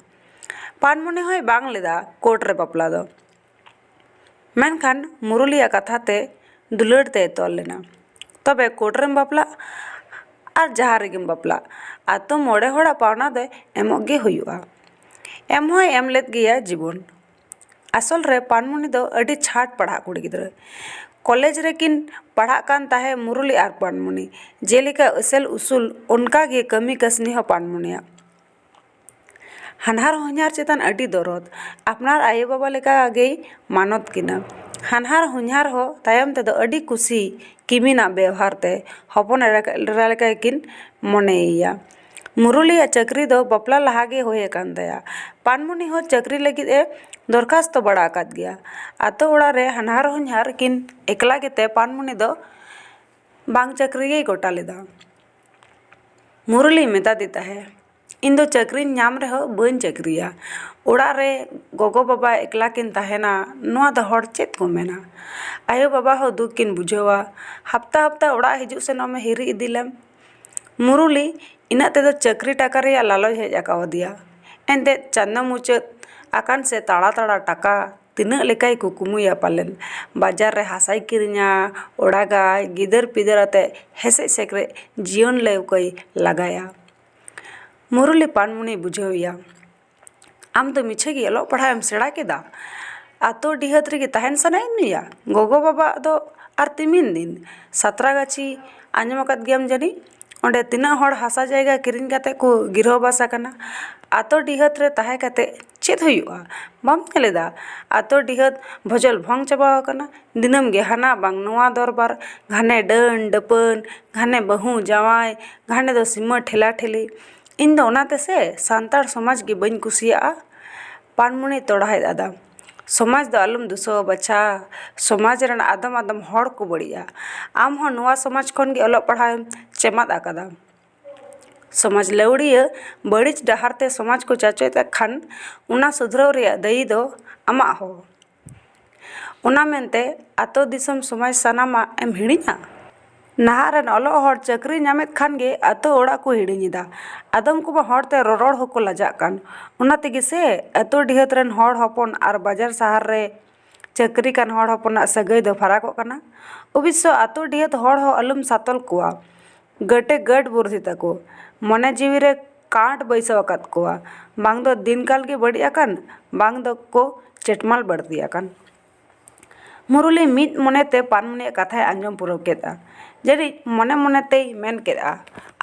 ᱯᱟᱱᱢᱩᱱᱤ ᱦᱚᱸᱭ ᱵᱟᱝ ᱞᱮᱫᱟ ᱠᱳᱨᱴ ᱨᱮ ᱵᱟᱯᱞᱟ ᱫᱚ᱾ ᱢᱮᱱᱠᱷᱟᱱ ᱢᱩᱨᱩᱞᱤᱭᱟᱜ ᱠᱟᱛᱷᱟ ᱛᱮ ᱫᱩᱞᱟᱹᱲ ᱛᱮᱭ ᱛᱚᱞ ᱞᱮᱱᱟ᱾ ᱛᱚᱵᱮ ᱠᱳᱨᱴ ᱨᱮᱢ ᱵᱟᱯᱞᱟᱜ ᱟᱨ ᱡᱟᱦᱟᱸ ᱨᱮᱜᱮᱢ ᱵᱟᱯᱞᱟᱜ, ᱟᱛᱳ ᱢᱚᱬᱮ ᱦᱚᱲᱟᱜ ᱯᱟᱣᱱᱟ ᱫᱚ ᱮᱢᱚᱜ ᱜᱮ ᱦᱩᱭᱩᱜᱼᱟ᱾ ᱮᱢ ᱦᱚᱸᱭ ᱮᱢ ᱞᱮᱫ ᱜᱮᱭᱟ ᱡᱤᱵᱚᱱ᱾ ᱟᱥᱚᱞ ᱨᱮ ᱯᱟᱱᱢᱩᱱᱤ ᱫᱚ ᱟᱹᱰᱤ ᱪᱷᱟᱴ ᱯᱟᱲᱦᱟᱜ ᱠᱩᱲᱤ ᱜᱤᱫᱽᱨᱟᱹ᱾ ᱠᱚᱞᱮᱡᱽ ᱨᱮᱠᱤᱱ ᱯᱟᱲᱦᱟᱜ ᱠᱟᱱ ᱛᱟᱦᱮᱸ ᱢᱩᱨᱩᱞᱤ ᱟᱨ ᱯᱟᱱᱢᱩᱱᱤ᱾ ᱡᱮᱞᱮᱠᱟ ᱮᱥᱮᱞ ᱩᱥᱩᱞ, ᱚᱱᱠᱟ ᱜᱮ ᱠᱟᱹᱢᱤ ᱠᱟᱹᱥᱱᱤ ᱦᱚᱸ ᱯᱟᱱᱢᱩᱱᱤᱭᱟᱜ᱾ ᱦᱟᱱᱦᱟᱨ ᱦᱚᱧᱦᱟᱨ ᱪᱮᱛᱟᱱ ᱟᱹᱰᱤ ᱫᱚᱨᱚᱫ, ᱟᱯᱱᱟᱨ ᱟᱭᱳᱼᱵᱟᱵᱟ ᱞᱮᱠᱟ ᱜᱮᱭ ᱢᱟᱱᱚᱛ ᱠᱤᱱᱟ᱾ ᱦᱟᱱᱦᱟᱨ ᱦᱚᱧᱦᱟᱨ ᱦᱚᱸ ᱛᱟᱭᱚᱢ ᱛᱮᱫᱚ ᱟᱹᱰᱤ ᱠᱩᱥᱤ ᱠᱤᱢᱤᱱᱟᱜ ᱵᱮᱣᱦᱟᱨ ᱛᱮ ᱦᱚᱯᱚᱱ ᱮᱨᱟ ᱞᱮᱠᱟ ᱠᱤᱱ ᱢᱚᱱᱮᱭᱮᱭᱟ᱾ ᱢᱩᱨᱩᱞᱤᱭᱟᱜ ᱪᱟᱹᱠᱨᱤ ᱫᱚ ᱵᱟᱯᱞᱟ ᱞᱟᱦᱟ ᱜᱮ ᱦᱩᱭ ᱟᱠᱟᱱ ᱛᱟᱭᱟ᱾ ᱯᱟᱱᱢᱩᱱᱤ ᱦᱚᱸ ᱪᱟᱹᱠᱨᱤ ᱞᱟᱹᱜᱤᱫ ᱮ ᱫᱚᱨᱠᱷᱟᱥᱛᱚ ᱵᱟᱲᱟ ᱟᱠᱟᱫ ᱜᱮᱭᱟ᱾ ᱟᱛᱳ ᱚᱲᱟᱜ ᱨᱮ ᱦᱟᱱᱦᱟᱨ ᱦᱚᱧᱦᱟᱨ ᱠᱤᱱ ᱮᱠᱞᱟ ᱜᱮᱛᱮ ᱯᱟᱱᱢᱩᱱᱤ ᱫᱚ ᱵᱟᱝ ᱪᱟᱹᱠᱨᱤ ᱜᱮᱭ ᱜᱚᱴᱟ ᱞᱮᱫᱟ᱾ ᱢᱩᱨᱩᱞᱤᱭ ᱢᱮᱛᱟᱫᱮ ᱛᱟᱦᱮᱸ, "ᱤᱧ ᱫᱚ ᱪᱟᱹᱠᱨᱤᱧ ᱧᱟᱢ ᱨᱮᱦᱚᱸ ᱵᱟᱹᱧ ᱪᱟᱹᱠᱨᱤᱭᱟ᱾ ᱚᱲᱟᱜ ᱨᱮ ᱜᱚᱜᱚ ᱵᱟᱵᱟ ᱮᱠᱞᱟ ᱠᱤᱱ ᱛᱟᱦᱮᱱᱟ, ᱱᱚᱣᱟ ᱫᱚ ᱦᱚᱲ ᱪᱮᱫ ᱠᱚ ᱢᱮᱱᱟ?" ᱟᱭᱳ ᱵᱟᱵᱟ ᱦᱚᱸ ᱫᱩᱠ ᱠᱤᱱ ᱵᱩᱡᱷᱟᱹᱣᱟ᱾ ᱦᱟᱯᱛᱟ ᱦᱟᱯᱛᱟ ᱚᱲᱟᱜ ᱦᱤᱡᱩᱜ ᱥᱮᱱᱚᱜ ᱮᱢ ᱦᱤᱨᱤ ᱤᱫᱤ ᱞᱮᱢ᱾ ᱢᱩᱨᱩᱞᱤ ᱤᱱᱟᱹᱜ ᱛᱮᱫᱚ ᱪᱟᱹᱠᱨᱤ ᱴᱟᱠᱟ ᱨᱮᱭᱟᱜ ᱞᱟᱞᱚᱪ ᱦᱮᱡ ᱟᱠᱟᱣᱟᱫᱮᱭᱟ᱾ ᱮᱱᱛᱮᱫ ᱪᱟᱸᱫᱚ ᱢᱩᱪᱟᱹᱫ ᱟᱠᱟᱱ ᱥᱮ ᱛᱟᱲᱟ ᱛᱟᱲᱟ ᱴᱟᱠᱟ ᱛᱤᱱᱟᱹᱜ ᱞᱮᱠᱟᱭ ᱠᱩᱠᱢᱩᱭᱟ ᱯᱟᱞᱮᱱ᱾ ᱵᱟᱡᱟᱨ ᱨᱮ ᱦᱟᱥᱟᱭ ᱠᱤᱨᱤᱧᱟ, ᱚᱲᱟᱜᱟᱭ, ᱜᱤᱫᱟᱹᱨ ᱯᱤᱫᱟᱹᱨ ᱟᱛᱮ ᱦᱮᱥᱮᱡ ᱥᱮᱠᱨᱮᱡ ᱡᱤᱭᱚᱱ ᱞᱟᱹᱣᱠᱟᱹᱭ ᱞᱟᱜᱟᱭᱟ᱾ ᱢᱩᱨᱩᱞᱤ ᱯᱟᱱᱢᱩᱱᱤᱭ ᱵᱩᱡᱷᱟᱹᱣᱮᱭᱟ, "ᱟᱢ ᱫᱚ ᱢᱤᱪᱷᱟᱹ ᱜᱮ ᱚᱞᱚᱜ ᱯᱟᱲᱦᱟᱜ ᱮᱢ ᱥᱮᱬᱟ ᱠᱮᱫᱟ? ᱟᱛᱳ ᱰᱤᱦᱟᱹᱛ ᱨᱮᱜᱮ ᱛᱟᱦᱮᱱ ᱥᱟᱱᱟᱭᱮᱫ ᱢᱮᱭᱟ? ᱜᱚᱜᱚ ᱵᱟᱵᱟ ᱫᱚ ᱟᱨ ᱛᱤᱢᱤᱱ ᱫᱤᱱ? ᱥᱟᱛᱨᱟᱜᱟᱪᱷᱤ ᱟᱸᱡᱚᱢ ᱟᱠᱟᱫ ᱜᱮᱭᱟᱢ ᱡᱟᱹᱱᱤᱡ? ᱚᱸᱰᱮ ᱛᱤᱱᱟᱹᱜ ᱦᱚᱲ ᱦᱟᱥᱟ ᱡᱟᱭᱜᱟ ᱠᱤᱨᱤᱧ ᱠᱟᱛᱮ ᱠᱚ ᱜᱤᱨᱦᱚ ᱵᱟᱥ ᱟᱠᱟᱱᱟ᱾ ᱟᱛᱳ ᱰᱤᱦᱟᱹᱛ ᱨᱮ ᱛᱟᱦᱮᱸ ᱠᱟᱛᱮ ᱪᱮᱫ ᱦᱩᱭᱩᱜᱼᱟ? ᱵᱟᱢ ᱧᱮᱞ ᱮᱫᱟ ᱟᱛᱳ ᱰᱤᱦᱟᱹᱛ ᱵᱷᱚᱡᱚᱞ ᱵᱷᱚᱝ ᱪᱟᱵᱟ ᱟᱠᱟᱱᱟ? ᱫᱤᱱᱟᱹᱢ ᱜᱮ ᱦᱟᱱᱟ ᱵᱟᱝ ᱱᱚᱣᱟ ᱫᱚᱨᱵᱟᱨ, ᱜᱷᱟᱱᱮ ᱰᱟᱹᱱ ᱰᱟᱹᱯᱟᱹᱱ, ᱜᱷᱟᱱᱮ ᱵᱟᱹᱦᱩ ᱡᱟᱶᱟᱭ, ᱜᱷᱟᱱᱮ ᱫᱚ ᱥᱤᱢᱟᱹ ᱴᱷᱮᱞᱟ ᱴᱷᱮᱞᱤ᱾ ᱤᱧ ᱫᱚ ᱚᱱᱟ ᱛᱮᱥᱮ ᱥᱟᱱᱛᱟᱲ ᱥᱚᱢᱟᱡᱽ ᱜᱮ ᱵᱟᱹᱧ ᱠᱩᱥᱤᱭᱟᱜᱼᱟ᱾" ᱯᱟᱱᱢᱩᱱᱤ ᱛᱚᱲᱦᱟᱭ ᱟᱫᱟ, "ᱥᱚᱢᱟᱡᱽ ᱫᱚ ᱟᱞᱚᱢ ᱫᱩᱥᱟᱹᱣᱟ ᱵᱟᱪᱷᱟ, ᱥᱚᱢᱟᱡᱽ ᱨᱮᱱ ᱟᱫᱚᱢ ᱟᱫᱚᱢ ᱦᱚᱲ ᱠᱚ ᱵᱟᱹᱲᱤᱡᱼᱟ᱾ ᱟᱢ ᱦᱚᱸ ᱱᱚᱣᱟ ᱥᱚᱢᱟᱡᱽ ᱠᱷᱚᱱ ᱜᱮ ᱚᱞᱚᱜ ᱯᱟᱲᱦᱟᱣ ᱮᱢ ᱪᱮᱢᱟᱫ ᱟᱠᱟᱫᱟ᱾ ᱥᱚᱢᱟᱡᱽ ᱞᱟᱹᱣᱲᱤᱭᱟᱹ ᱵᱟᱹᱲᱤᱡ ᱰᱟᱦᱟᱨ ᱛᱮ ᱥᱚᱢᱟᱡᱽ ᱠᱚ ᱪᱟᱪᱚᱭᱮᱫ ᱠᱷᱟᱱ ᱚᱱᱟ ᱥᱩᱫᱷᱨᱟᱹᱣ ᱨᱮᱭᱟᱜ ᱫᱟᱹᱭᱤ ᱫᱚ ᱟᱢᱟᱜ ᱦᱚᱸ᱾ ᱚᱱᱟ ᱢᱮᱱᱛᱮ ᱟᱛᱳ ᱫᱤᱥᱚᱢ ᱥᱚᱢᱟᱡᱽ ᱥᱟᱱᱟᱢᱟᱜ ᱮᱢ ᱦᱤᱲᱤᱧᱟ?" ᱱᱟᱦᱟᱜ ᱨᱮᱱ ᱚᱞᱚᱜ ᱦᱚᱲ ᱪᱟᱹᱠᱨᱤ ᱧᱟᱢᱮᱫ ᱠᱷᱟᱱ ᱜᱮ ᱟᱛᱳ ᱚᱲᱟᱜ ᱠᱚ ᱦᱤᱲᱤᱧ ᱮᱫᱟ᱾ ᱟᱫᱚᱢ ᱠᱚᱢᱟ ᱦᱚᱲ ᱛᱮ ᱨᱚᱨᱚᱲ ᱦᱚᱸᱠᱚ ᱞᱟᱡᱟᱜ ᱠᱟᱱ᱾ ᱚᱱᱟ ᱛᱮᱜᱮ ᱥᱮ ᱟᱛᱳ ᱰᱤᱦᱟᱹᱛ ᱨᱮᱱ ᱦᱚᱲ ᱦᱚᱯᱚᱱ ᱟᱨ ᱵᱟᱡᱟᱨ ᱥᱟᱦᱟᱨ ᱨᱮ ᱪᱟᱹᱠᱨᱤ ᱠᱟᱱ ᱦᱚᱲ ᱦᱚᱯᱚᱱᱟᱜ ᱥᱟᱹᱜᱟᱹᱭ ᱫᱚ ᱯᱷᱟᱨᱟᱠᱚᱜ ᱠᱟᱱᱟ᱾ ᱚᱵᱚᱥᱥᱚ ᱟᱛᱳ ᱰᱤᱦᱟᱹᱛ ᱦᱚᱲ ᱦᱚᱸ ᱟᱞᱚᱢ ᱥᱟᱛᱚᱞ ᱠᱚᱣᱟ᱾ ᱜᱟᱹᱴᱮ ᱜᱟᱹᱴ ᱵᱩᱨᱫᱷᱤ ᱛᱟᱠᱚ᱾ ᱢᱚᱱᱮ ᱡᱤᱣᱤ ᱨᱮ ᱠᱟᱸᱴ ᱵᱟᱹᱭᱥᱟᱹᱣ ᱟᱠᱟᱫ ᱠᱚᱣᱟ᱾ ᱵᱟᱝ ᱫᱚ ᱫᱤᱱ ᱠᱟᱞ ᱜᱮ ᱵᱟᱹᱲᱤᱡ ᱟᱠᱟᱱ, ᱵᱟᱝ ᱫᱚ ᱠᱚ ᱪᱮᱴᱢᱟᱞ ᱵᱟᱹᱲᱛᱤ ᱟᱠᱟᱱ᱾ ᱢᱩᱨᱩᱞᱤ ᱢᱤᱫ ᱢᱚᱱᱮᱛᱮ ᱯᱟᱱᱢᱩᱱᱤᱭᱟᱜ ᱠᱟᱛᱷᱟᱭ ᱟᱸᱡᱚᱢ ᱯᱩᱨᱟᱹᱣ ᱠᱮᱫᱼᱟ᱾ ᱡᱟᱹᱱᱤᱡ ᱢᱚᱱᱮ ᱢᱚᱱᱮ ᱛᱮᱭ ᱢᱮᱱ ᱠᱮᱫᱼᱟ,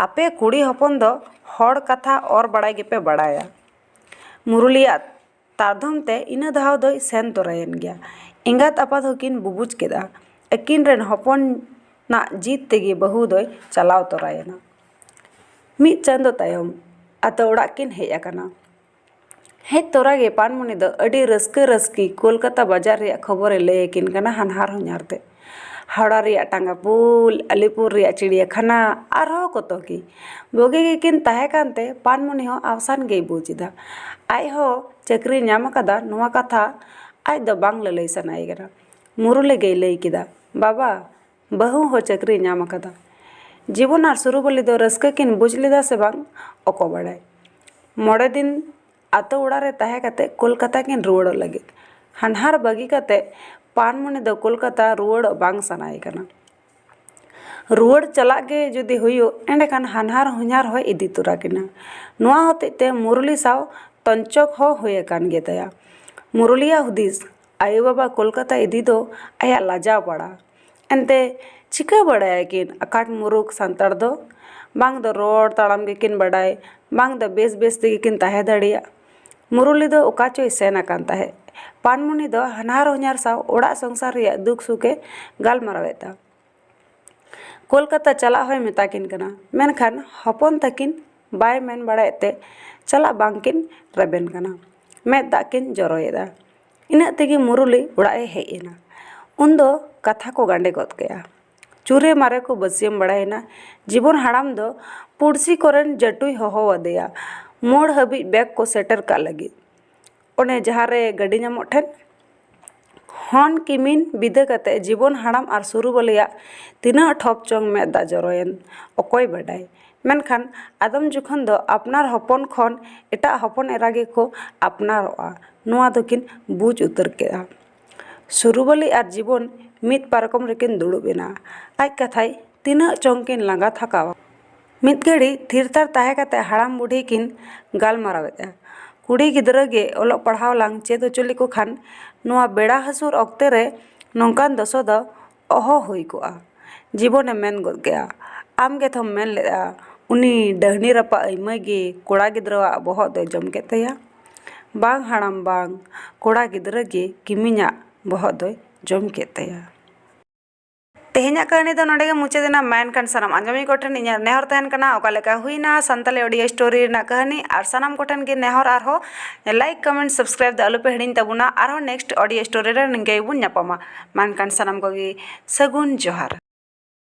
"ᱟᱯᱮ ᱠᱩᱲᱤ ᱦᱚᱯᱚᱱ ᱫᱚ ᱦᱚᱲ ᱠᱟᱛᱷᱟ ᱚᱨ ᱵᱟᱲᱟᱭ ᱜᱮᱯᱮ ᱵᱟᱲᱟᱭᱟ᱾ ᱢᱩᱨᱩᱞᱤᱭᱟᱜ ᱛᱟᱨᱫᱷᱚᱢ ᱛᱮ ᱤᱱᱟᱹ ᱫᱷᱟᱣ ᱫᱚᱭ ᱥᱮᱱ ᱛᱚᱨᱟᱭᱮᱱ ᱜᱮᱭᱟ᱾ ᱮᱸᱜᱟᱛ ᱟᱯᱟᱛ ᱦᱚᱸᱠᱤᱱ ᱵᱩᱵᱩᱡ ᱠᱮᱫᱟ᱾ ᱟᱹᱠᱤᱱ ᱨᱮᱱ ᱦᱚᱯᱚᱱᱟᱜ ᱡᱤᱫ ᱛᱮᱜᱮ ᱵᱟᱹᱦᱩ ᱫᱚᱭ ᱪᱟᱞᱟᱣ ᱛᱚᱨᱟᱭᱮᱱᱟ᱾ ᱢᱤᱫ ᱪᱟᱸᱫᱚ ᱛᱟᱭᱚᱢ ᱟᱛᱳ ᱚᱲᱟᱜ ᱠᱤᱱ ᱦᱮᱡ ᱟᱠᱟᱱᱟ᱾ ᱦᱮᱡ ᱛᱚᱨᱟ ᱜᱮ ᱯᱟᱱᱢᱩᱱᱤ ᱫᱚ ᱟᱹᱰᱤ ᱨᱟᱹᱥᱠᱟᱹ ᱨᱟᱹᱥᱠᱤ ᱠᱳᱞᱠᱟᱛᱟ ᱵᱟᱡᱟᱨ ᱨᱮᱭᱟᱜ ᱠᱷᱚᱵᱚᱨᱮ ᱞᱟᱹᱭ ᱟᱹᱠᱤᱱ ᱠᱟᱱᱟ ᱦᱟᱱᱦᱟᱨ ᱦᱚᱧᱦᱟᱨ ᱛᱮ᱾ ᱦᱟᱣᱲᱟ ᱨᱮᱭᱟᱜ ᱴᱟᱸᱜᱟ ᱯᱩᱞ, ᱟᱞᱤᱯᱩᱨ ᱨᱮᱭᱟᱜ ᱪᱤᱲᱤᱭᱟᱠᱷᱟᱱᱟ, ᱟᱨᱦᱚᱸ ᱠᱚᱛᱚ ᱜᱮ᱾ ᱵᱩᱜᱤ ᱜᱮᱠᱤᱱ ᱛᱟᱦᱮᱸ ᱠᱟᱱᱛᱮ ᱯᱟᱱᱢᱩᱱᱤ ᱦᱚᱸ ᱟᱣᱥᱟᱱ ᱜᱮᱭ ᱵᱩᱡᱽ ᱮᱫᱟ᱾ ᱟᱡ ᱦᱚᱸ ᱪᱟᱹᱠᱨᱤ ᱧᱟᱢ ᱟᱠᱟᱫᱟ, ᱱᱚᱣᱟ ᱠᱟᱛᱷᱟ ᱟᱡ ᱫᱚ ᱵᱟᱝ ᱞᱟᱹᱞᱟᱹᱭ ᱥᱟᱱᱟᱭᱮ ᱠᱟᱱᱟ᱾ ᱢᱩᱨᱩᱞᱤ ᱜᱮᱭ ᱞᱟᱹᱭ ᱠᱮᱫᱟ, "ᱵᱟᱵᱟ, ᱵᱟᱹᱦᱩ ᱦᱚᱸ ᱪᱟᱹᱠᱨᱤ ᱧᱟᱢ ᱟᱠᱟᱫᱟ᱾" ᱡᱤᱵᱚᱱ ᱟᱨ ᱥᱩᱨᱩᱵᱟᱹᱞᱤ ᱫᱚ ᱨᱟᱹᱥᱠᱟᱹ ᱠᱤᱱ ᱵᱩᱡᱽ ᱞᱮᱫᱟ ᱥᱮ ᱵᱟᱝ, ᱚᱠᱚᱭ ᱵᱟᱲᱟᱭ᱾ ᱢᱚᱬᱮ ᱫᱤᱱ ᱟᱛᱳ ᱚᱲᱟᱜ ᱨᱮ ᱛᱟᱦᱮᱸ ᱠᱟᱛᱮ ᱠᱳᱞᱠᱟᱛᱟ ᱠᱤᱱ ᱨᱩᱣᱟᱹᱲᱚᱜ ᱞᱟᱹᱜᱤᱫ᱾ ᱦᱟᱱᱦᱟᱨ ᱵᱟᱹᱜᱤ ᱠᱟᱛᱮ ᱯᱟᱱᱢᱩᱱᱤ ᱫᱚ ᱠᱳᱞᱠᱟᱛᱟ ᱨᱩᱣᱟᱹᱲᱚᱜ ᱵᱟᱝ ᱥᱟᱱᱟᱭᱮ ᱠᱟᱱᱟ᱾ ᱨᱩᱣᱟᱹᱲ ᱪᱟᱞᱟᱜ ᱜᱮ ᱡᱩᱫᱤ ᱦᱩᱭᱩᱜ, ᱮᱸᱰᱮᱠᱷᱟᱱ ᱦᱟᱱᱦᱟᱨ ᱦᱚᱧᱦᱟᱨ ᱦᱚᱸᱭ ᱤᱫᱤ ᱛᱚᱨᱟ ᱠᱤᱱᱟ᱾ ᱱᱚᱣᱟ ᱦᱚᱛᱮᱡ ᱛᱮ ᱢᱩᱨᱞᱤ ᱥᱟᱶ ᱛᱚᱧᱪᱚᱠ ᱦᱚᱸ ᱦᱩᱭ ᱟᱠᱟᱱ ᱜᱮᱛᱟᱭᱟ᱾ ᱢᱩᱨᱞᱤᱭᱟᱜ ᱦᱩᱫᱤᱥ, ᱟᱭᱳ ᱵᱟᱵᱟ ᱠᱳᱞᱠᱟᱛᱟ ᱤᱫᱤ ᱫᱚ ᱟᱭᱟᱜ ᱞᱟᱡᱟᱣ ᱯᱟᱲᱟ᱾ ᱮᱱᱛᱮ, ᱪᱤᱠᱟᱹ ᱵᱟᱲᱟᱭᱟᱠᱤᱱ ᱟᱠᱟᱴ ᱢᱩᱨᱩᱠ ᱥᱟᱱᱛᱟᱲ ᱫᱚ? ᱵᱟᱝ ᱫᱚ ᱨᱚᱲ ᱛᱟᱲᱟᱢ ᱜᱮᱠᱤᱱ ᱵᱟᱰᱟᱭ, ᱵᱟᱝ ᱫᱚ ᱵᱮᱥ ᱵᱮᱥ ᱛᱮᱜᱮ ᱠᱤᱱ ᱛᱟᱦᱮᱸ ᱫᱟᱲᱮᱭᱟᱜ᱾ ᱢᱩᱨᱞᱤ ᱫᱚ ᱚᱠᱟ ᱪᱚᱭ ᱥᱮᱱ ᱟᱠᱟᱱ ᱛᱟᱦᱮᱸᱫ᱾ ᱯᱟᱱᱢᱩᱱᱤ ᱫᱚ ᱦᱟᱱᱦᱟᱨ ᱦᱚᱧᱦᱟᱨ ᱥᱟᱶ ᱚᱲᱟᱜ ᱥᱚᱝᱥᱟᱨ ᱨᱮᱭᱟᱜ ᱫᱩᱠ ᱥᱩᱠ ᱮ ᱜᱟᱞᱢᱟᱨᱟᱣᱮᱫ ᱛᱟᱦᱮᱸᱫ᱾ ᱠᱳᱞᱠᱟᱛᱟ ᱪᱟᱞᱟᱜ ᱦᱚᱸᱭ ᱢᱮᱛᱟ ᱠᱤᱱ ᱠᱟᱱᱟ, ᱢᱮᱱᱠᱷᱟᱱ ᱦᱚᱯᱚᱱ ᱛᱟᱹᱠᱤᱱ ᱵᱟᱭ ᱢᱮᱱ ᱵᱟᱲᱟᱭᱮᱫ ᱛᱮ ᱪᱟᱞᱟᱜ ᱵᱟᱝ ᱠᱤᱱ ᱨᱮᱵᱮᱱ ᱠᱟᱱᱟ᱾ ᱢᱮᱫ ᱫᱟᱜ ᱠᱤᱱ ᱡᱚᱨᱚᱭᱮᱫᱟ᱾ ᱤᱱᱟᱹᱜ ᱛᱮᱜᱮ ᱢᱩᱨᱩᱞᱤ ᱚᱲᱟᱜ ᱮ ᱦᱮᱡ ᱮᱱᱟ᱾ ᱩᱱᱫᱚ ᱠᱟᱛᱷᱟ ᱠᱚ ᱜᱟᱸᱰᱮ ᱜᱚᱫ ᱠᱮᱫᱼᱟ᱾ ᱪᱩᱨᱮ ᱢᱟᱨᱮ ᱠᱚ ᱵᱟᱹᱥᱭᱟᱹᱢ ᱵᱟᱲᱟᱭᱮᱱᱟ᱾ ᱡᱤᱵᱚᱱ ᱦᱟᱲᱟᱢ ᱫᱚ ᱯᱩᱲᱥᱤ ᱠᱚᱨᱮᱱ ᱡᱟᱹᱴᱩᱭ ᱦᱚᱦᱚ ᱟᱫᱮᱭᱟ, ᱢᱳᱲ ᱦᱟᱹᱵᱤᱡ ᱵᱮᱜᱽ ᱠᱚ ᱥᱮᱴᱮᱨ ᱠᱟᱜ ᱞᱟᱹᱜᱤᱫ᱾ ᱚᱱᱮ ᱡᱟᱦᱟᱸ ᱨᱮ ᱜᱟᱹᱰᱤ ᱧᱟᱢᱚᱜ ᱴᱷᱮᱱ᱾ ᱦᱚᱱ ᱠᱤᱢᱤᱱ ᱵᱤᱫᱟᱹ ᱠᱟᱛᱮ ᱡᱤᱵᱚᱱ ᱦᱟᱲᱟᱢ ᱟᱨ ᱥᱩᱨᱩᱵᱟᱹᱞᱤᱭᱟᱜ ᱛᱤᱱᱟᱹᱜ ᱴᱷᱚᱯ ᱪᱚᱝ ᱢᱮᱫ ᱫᱟᱜ ᱡᱚᱨᱚᱭᱮᱱ, ᱚᱠᱚᱭ ᱵᱟᱰᱟᱭ᱾ ᱢᱮᱱᱠᱷᱟᱱ ᱟᱫᱚᱢ ᱡᱚᱠᱷᱚᱱ ᱫᱚ ᱟᱯᱱᱟᱨ ᱦᱚᱯᱚᱱ ᱠᱷᱚᱱ ᱮᱴᱟᱜ ᱦᱚᱯᱚᱱ ᱮᱨᱟ ᱜᱮᱠᱚ ᱟᱯᱱᱟᱨᱚᱜᱼᱟ, ᱱᱚᱣᱟ ᱫᱚᱠᱤᱱ ᱵᱩᱡᱽ ᱩᱛᱟᱹᱨ ᱠᱮᱫᱼᱟ᱾ ᱥᱩᱨᱩᱵᱟᱹᱞᱤ ᱟᱨ ᱡᱤᱵᱚᱱ ᱢᱤᱫ ᱯᱟᱨᱠᱚᱢ ᱨᱮᱠᱤᱱ ᱫᱩᱲᱩᱵ ᱮᱱᱟ᱾ ᱟᱡ ᱠᱟᱛᱷᱟᱭ ᱛᱤᱱᱟᱹᱜ ᱪᱚᱝ ᱠᱤᱱ ᱞᱟᱸᱜᱟ ᱛᱷᱟᱠᱟᱣᱟ᱾ ᱢᱤᱫ ᱜᱷᱟᱹᱲᱤ ᱛᱷᱤᱨ ᱛᱷᱟᱨ ᱛᱟᱦᱮᱸ ᱠᱟᱛᱮ ᱦᱟᱲᱟᱢ ᱵᱩᱰᱷᱤ ᱠᱤᱱ ᱜᱟᱞᱢᱟᱨᱟᱣᱮᱫᱼᱟ᱾ ᱠᱩᱲᱤ ᱜᱤᱫᱽᱨᱟᱹ ᱜᱮ ᱚᱞᱚᱜ ᱯᱟᱲᱦᱟᱣ ᱞᱟᱝ ᱪᱮᱫ ᱦᱚᱪᱚ ᱞᱮᱠᱚ ᱠᱷᱟᱱ ᱱᱚᱣᱟ ᱵᱮᱲᱟ ᱦᱟᱹᱥᱩᱨ ᱚᱠᱛᱮ ᱨᱮ ᱱᱚᱝᱠᱟᱱ ᱫᱚᱥᱟ ᱫᱚ ᱚᱦᱚ ᱦᱩᱭ ᱠᱚᱜᱼᱟ᱾ ᱡᱤᱵᱚᱱᱮ ᱢᱮᱱ ᱜᱚᱫ ᱠᱮᱫᱼᱟ, "ᱟᱢ ᱜᱮ ᱛᱷᱚᱢ ᱢᱮᱱ ᱞᱮᱫᱼᱟ, ᱩᱱᱤ ᱰᱟᱹᱦᱱᱤ ᱨᱟᱯᱟᱜ ᱟᱹᱭᱢᱟᱹᱭ ᱜᱮ ᱠᱚᱲᱟ ᱜᱤᱫᱽᱨᱟᱹᱣᱟᱜ ᱵᱚᱦᱚᱜ ᱫᱚᱭ ᱡᱚᱢ ᱠᱮᱫ ᱛᱟᱭᱟ?" ᱵᱟᱝ ᱦᱟᱲᱟᱢ ᱵᱟᱝ, ᱠᱚᱲᱟ ᱜᱤᱫᱽᱨᱟᱹ ᱜᱮ ᱠᱤᱢᱤᱧᱟᱜ ᱵᱚᱦᱚᱜ ᱫᱚᱭ ᱡᱚᱢ ᱠᱮᱫ ᱛᱟᱭᱟ᱾ ᱛᱮᱦᱮᱧᱟᱜ ᱠᱟᱹᱦᱱᱤ ᱫᱚ ᱱᱚᱰᱮ ᱜᱮ ᱢᱩᱪᱟᱹᱫ ᱮᱱᱟ᱾ ᱢᱟ ᱮᱱᱠᱷᱟᱱ ᱥᱟᱱᱟᱢ ᱟᱸᱡᱚᱢᱤᱭᱟᱹ ᱠᱚᱴᱷᱮᱱ ᱤᱧᱟᱹᱜ ᱱᱮᱦᱚᱨ ᱛᱟᱦᱮᱱ ᱠᱟᱱᱟ, ᱚᱠᱟ ᱞᱮᱠᱟ ᱦᱩᱭᱱᱟ ᱥᱟᱱᱛᱟᱞᱤ audio story ᱨᱮᱱᱟᱜ ᱠᱟᱹᱦᱱᱤ, ᱟᱨ ᱥᱟᱱᱟᱢ ᱠᱚᱴᱷᱮᱱ ᱜᱮ ᱱᱮᱦᱚᱨ ᱟᱨᱦᱚᱸ like, comment, subscribe ᱫᱚ ᱟᱞᱚᱯᱮ ᱦᱤᱲᱤᱧ ᱛᱟᱵᱚᱱᱟ᱾ ᱟᱨᱦᱚᱸ next audio story ᱨᱮ ᱱᱤᱝᱠᱟᱹ ᱜᱮᱵᱚᱱ ᱧᱟᱯᱟᱢᱟ᱾ ᱢᱟ ᱮᱱᱠᱷᱟᱱ ᱥᱟᱱᱟᱢ ᱠᱚᱜᱮ ᱥᱟᱹᱜᱩᱱ ᱡᱚᱦᱟᱨ᱾